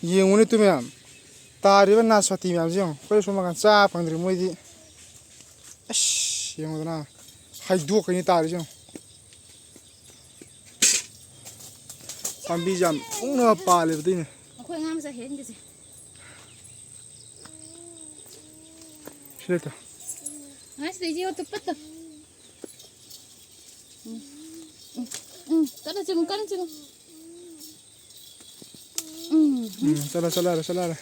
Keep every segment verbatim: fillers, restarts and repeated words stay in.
ꯌꯦꯡꯉꯨꯅꯦ ꯇꯨ ꯃꯌꯥꯝ, ꯇꯥꯔꯤꯕ ꯅꯥꯁꯄꯥꯇꯤ ꯃꯌꯥꯝꯁꯦ ꯌꯦꯡꯉꯨ꯫ ꯑꯩꯈꯣꯏ ꯁꯣꯝ ꯅꯥꯀꯟ ꯆꯥ ꯐꯪꯗ꯭ꯔꯤ ꯃꯣꯏꯗꯤ꯫ ꯑꯁ, ꯌꯦꯡꯉꯨꯗꯅ, ꯍꯩꯗꯣꯛꯀꯅꯤ ꯇꯥꯔꯤꯁꯦ ꯌꯦꯡꯉꯨ꯫ ꯄꯥꯝꯕꯤꯁꯦ ꯌꯥꯝ ꯀꯨꯡꯅ ꯄꯥꯜꯂꯦꯕ ꯑꯗꯨꯏꯅꯦ꯫ ꯑꯩꯈꯣꯏ ꯑꯉꯥꯡ ꯃꯆꯥ ꯍꯦꯟꯒꯤꯁꯦ꯫ ꯁꯤ ꯂꯩꯇꯣ꯫ ꯉꯥꯏ ꯁꯤꯗꯩꯁꯦ ꯌꯦꯡꯉꯣ, ꯇꯨꯄꯠꯇꯣ꯫ ꯎꯝ, ꯎꯝ, ꯎꯝ, ꯀꯟꯅ ꯆꯤꯡꯉꯨ, ꯀꯟꯅ ꯆꯤꯡꯉꯨ꯫ ꯎꯝ, ꯎꯝ, ꯆꯠꯂꯣ, ꯆꯠꯂꯣ ꯌꯥꯔꯦ, ꯆꯠꯂꯣ ꯌꯥꯔꯦ꯫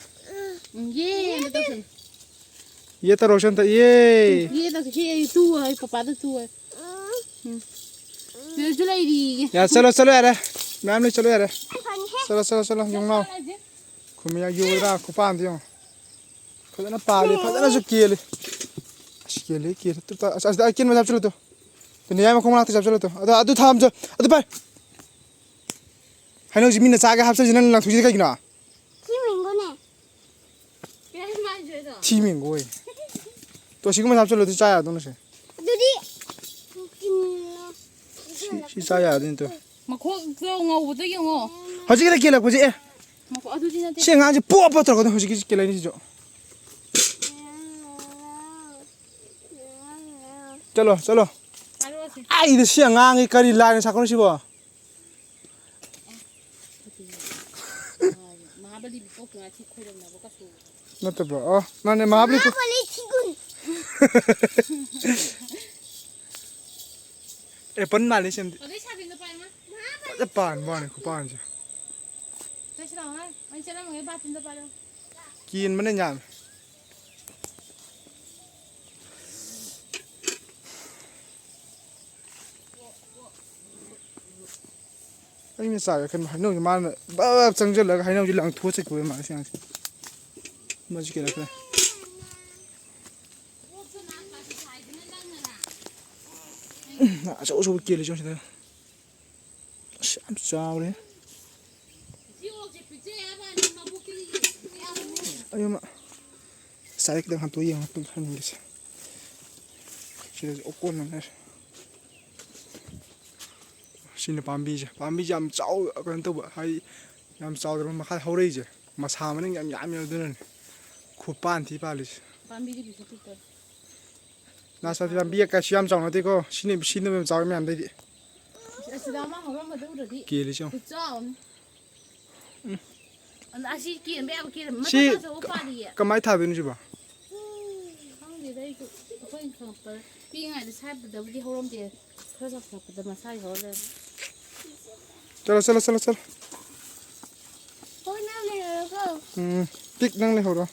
ꯎꯝ, ꯌꯦ, ꯑꯗ ꯇꯧꯁꯜꯂꯨ꯫ ꯌꯦ ꯇꯧꯔꯣ, ꯁꯤ ꯑꯝꯇ, ꯌꯦ꯫ ꯌꯦ ꯇꯧꯁꯤ, ꯌꯦ, ꯇꯨ ꯍꯥꯏ, ꯄꯄꯥꯗ ꯇꯨ ꯍꯥꯏ꯫ ꯎꯝ꯫ ꯁꯤꯗꯁꯨ ꯂꯩꯔꯤꯌꯦ꯫ ꯌꯥ, ꯆꯠꯂꯣ, ꯆꯠꯂꯣ ꯌꯥꯔꯦ꯫ ꯃꯌꯥꯝ ꯂꯩ, ꯆꯠꯂꯣ ꯌꯥꯔꯦ꯫ ꯆꯠꯂꯣ, ꯆꯠꯂꯣ, ꯆꯠꯂꯣ, ꯌꯨꯝꯅꯥꯎ꯫ ꯈꯨꯃꯤꯌꯥ ꯌꯣꯗ꯭ꯔꯥ, ꯈꯨꯄꯥꯟꯗ ꯌꯦꯡꯉꯣ꯫ ꯐꯖꯅ ꯄꯥꯜꯂꯤ, ꯐꯖꯅꯁꯨ ꯀꯦꯜꯂꯤ꯫ ꯑꯁ, ꯀꯦꯜꯂꯤ, ꯀꯦꯜꯂꯤ꯫ ꯇꯨ, ꯇꯨ, ꯑꯁ, ꯑꯁꯤꯗ ꯑꯀꯦꯟꯕꯗ ꯍꯥꯞꯆꯤꯜꯂꯨ ꯇꯨ꯫ ꯇꯨ, ꯅꯌꯥꯏ ꯃꯈꯣꯡ ꯃꯅꯥꯛꯇ ꯍꯥꯞꯆꯤꯜꯂꯨ ꯇꯨ꯫ ꯑꯗꯣ ꯑꯗꯨ ꯊꯥꯝꯆꯣ꯫ ꯑꯗꯨ ꯄꯥꯏ꯫ ꯍꯩꯅꯧꯁꯤ ꯃꯤꯅ ꯆꯥꯒꯦ ꯍꯥꯞꯆꯜꯂꯤꯁꯤ ꯅꯪ ꯂꯪꯊꯣꯛꯏꯁꯤ ꯀꯩꯒꯤꯅꯣ? ꯊꯤ ꯃꯦꯡꯒꯣꯅꯦ꯫ ꯀꯩ ꯍꯥꯏꯅꯣ ꯃꯥꯅ ꯍꯥꯏꯗꯣ? ꯊꯤ ꯃꯦꯡꯒꯣ ꯑꯣꯏ꯫ ꯇꯣ, ꯑꯁꯤꯒꯨꯝꯕ ꯍꯥꯞꯆꯜꯂꯗꯤ ꯆꯥ ꯌꯥꯗꯧꯅꯦ ꯁꯦ꯫ ꯑꯗꯨꯗꯤ ꯀꯩꯅꯣ꯫ ꯁꯤ, ꯁꯤ ꯆꯥ ꯌꯥꯗꯣꯏꯅꯦ ꯇꯣ꯫ ꯃꯈꯣꯛꯇꯣ ꯉꯧꯕꯗꯣ ꯌꯦꯡꯉꯣ꯫ ꯍꯧꯖꯤꯛꯀꯤꯗ ꯀꯦꯜꯂꯛꯄꯁꯦ, ꯑꯦ꯫ ꯃꯈꯣꯛ ꯑꯗꯨꯗꯤ ꯅꯠꯇꯦ꯫ ꯁꯤ ꯑꯉꯥꯡꯁꯦ ꯄꯣꯞ ꯄꯣꯞ ꯇꯧꯔꯛꯀꯗꯧ ꯍꯧꯖꯤꯛꯀꯤ ꯀꯦꯜꯂꯛꯏꯁꯤꯁꯨ꯫ ꯆꯠꯂꯣ, ꯆꯠꯂꯣ꯫ ꯆꯥꯔꯛꯑꯣꯁꯦ꯫ ꯑꯩꯗ ꯁꯤ ꯑꯉꯥꯡꯒꯤ ꯀꯔꯤ ꯂꯥꯏꯅ ꯁꯥꯠꯀꯅꯣ ꯁꯤꯕꯣ? ꯃꯍꯥꯕꯂꯤ ꯄꯣꯛꯇ ꯉꯥꯏ ꯊꯤ ꯈꯣꯏꯔꯝꯅꯕ ꯀꯩꯁꯨ꯫ ꯅꯠꯇꯕ꯭ꯔꯣ? ꯑꯣ, ꯃꯥꯅꯦ, ꯃꯍꯥꯕꯂꯤ ꯄꯣꯛ-, ꯃꯍꯥꯕꯂꯤ ꯊꯤꯒꯨꯟ꯫ ꯑꯦꯄꯜ ꯃꯥꯜꯂꯤ ꯁꯦꯝꯗꯤ꯫ ꯑꯗꯩ ꯁꯥꯕꯤꯟꯗꯣ ꯄꯥꯏꯌꯨ ꯃꯥ꯫ ꯐꯖꯅ ꯄꯥꯟꯕ ꯋꯥꯅꯤ, ꯈꯨꯄꯥꯟꯁꯦ꯫ ꯆꯠꯁꯤ ꯂꯥꯛꯑꯣ ꯍꯥꯏ꯫ ꯑꯩ ꯆꯠꯂꯝꯃꯒꯦ, ꯕꯥꯇꯤꯟꯗꯣ ꯄꯥꯏꯔꯣ꯫ ꯀꯦꯟꯕꯅ ꯌꯥꯝꯃꯦ꯫ ꯑꯩꯅ ꯆꯥꯒꯦ ꯈꯟꯕ ꯍꯩꯅꯧꯁꯦ ꯃꯥꯅ ꯕꯕ ꯆꯪꯁꯤꯜꯂꯒ ꯍꯩꯅꯧꯁꯦ ꯂꯪꯊꯣꯛꯑ ꯆꯠꯈꯤꯕ ꯃꯥꯜꯂꯦ ꯁꯤ ꯑꯉꯥꯡꯁꯦ꯫ ꯃꯁꯤ ꯀꯦꯜꯂꯛꯈ꯭ꯔꯦ꯫ ꯑꯆꯧ ꯑꯆꯧꯕ ꯀꯦꯜꯂꯤꯁꯦ ꯁꯤꯗ꯫ ꯑꯁ, ꯌꯥꯝ ꯆꯥꯎꯔꯦ꯫ ꯑꯩ ꯑꯃ ꯉꯁꯥꯏ ꯈꯤꯇꯪ ꯍꯟꯇꯣꯛ ꯌꯦꯡꯉꯣ, ꯑꯗꯨꯝ ꯍꯟꯒꯦꯁꯦ꯫ ꯁꯤꯗꯁꯨ ꯑꯣꯀꯣꯟ ꯑꯃ ꯂꯩꯔꯦ꯫ ꯁꯤꯅ ꯄꯥꯝꯕꯤꯁꯦ꯫ ꯄꯥꯝꯕꯤꯁꯦ ꯌꯥꯝ ꯆꯥꯎ-, ꯀꯩꯅꯣ ꯇꯧꯕ, ꯍꯥꯏꯗꯤ ꯌꯥꯝ ꯆꯥꯎꯗ꯭ꯔꯕ ꯃꯈꯥꯗ ꯍꯧꯔꯛꯏꯁꯦ꯫ ꯃꯁꯥ ꯃꯅꯤꯡ ꯌꯥꯝ ꯌꯥꯝꯃꯦ ꯑꯗꯨꯅꯅꯦ ꯈꯨꯄꯥꯟ ꯊꯤ ꯄꯥꯜꯂꯤꯁꯦ꯫ ꯄꯥꯝꯕꯤꯗꯤ ꯄꯤꯛꯇꯨ ꯄꯤꯛꯇꯣ꯫ ꯅꯥꯁꯄꯥꯇꯤ ꯄꯥꯝꯕꯤ ꯀꯩꯁꯨ ꯌꯥꯝ ꯆꯥꯎ ꯅꯠꯇꯦꯀꯣ꯫ ꯁꯤꯅ ꯁꯤꯅ ꯌꯥꯝ ꯆꯥꯎꯋꯤ ꯃꯌꯥꯝꯗꯩꯗꯤ꯫ ꯑꯁꯤꯗ ꯑꯃ ꯍꯧꯔꯝꯕꯗꯨ ꯎꯔꯗꯤ ꯀꯦꯜꯂꯤꯁꯦ ꯌꯦꯡꯉꯣ꯫ ꯈꯨꯆꯥꯎ ꯑꯃ꯫ ꯑꯗ ꯑꯁꯤ ꯀꯦꯟꯕ ꯌꯥꯕ ꯀꯦꯟ ꯁꯤ ꯃꯊꯛꯇꯁꯨ ꯎ ꯄꯥꯜꯂꯤꯌꯦ꯫ ꯀꯃꯥꯏꯅ ꯊꯥꯗꯣꯏꯅꯣ ꯁꯤꯕꯣ? ꯈꯪꯗꯦꯗ ꯑꯩꯁꯨ꯫ ꯑꯩꯈꯣꯏꯅ ꯈꯪꯉꯛꯄꯗ ꯄꯤꯛꯏꯉꯩꯗ ꯁꯥꯠꯄꯗꯕꯨꯗꯤ ꯍꯧꯔꯝꯗꯦ꯫ ꯈꯔ ꯆꯥꯎꯈꯠꯂꯛꯄꯗ ꯃꯁꯥꯒꯤ ꯍꯧꯔ ꯂꯩꯔꯝꯃꯦ꯫ ꯆꯠꯂꯣ ꯆꯠꯂꯣ ꯆꯠꯂꯣ ꯆꯠꯂꯣ꯫ ꯍꯣꯏ ꯅꯪ ꯂꯩꯍꯧꯔꯣꯀꯣ꯫ ꯎꯝ꯫ ꯄꯤꯛ ꯅꯪ ꯂꯩꯍꯧꯔꯣ꯫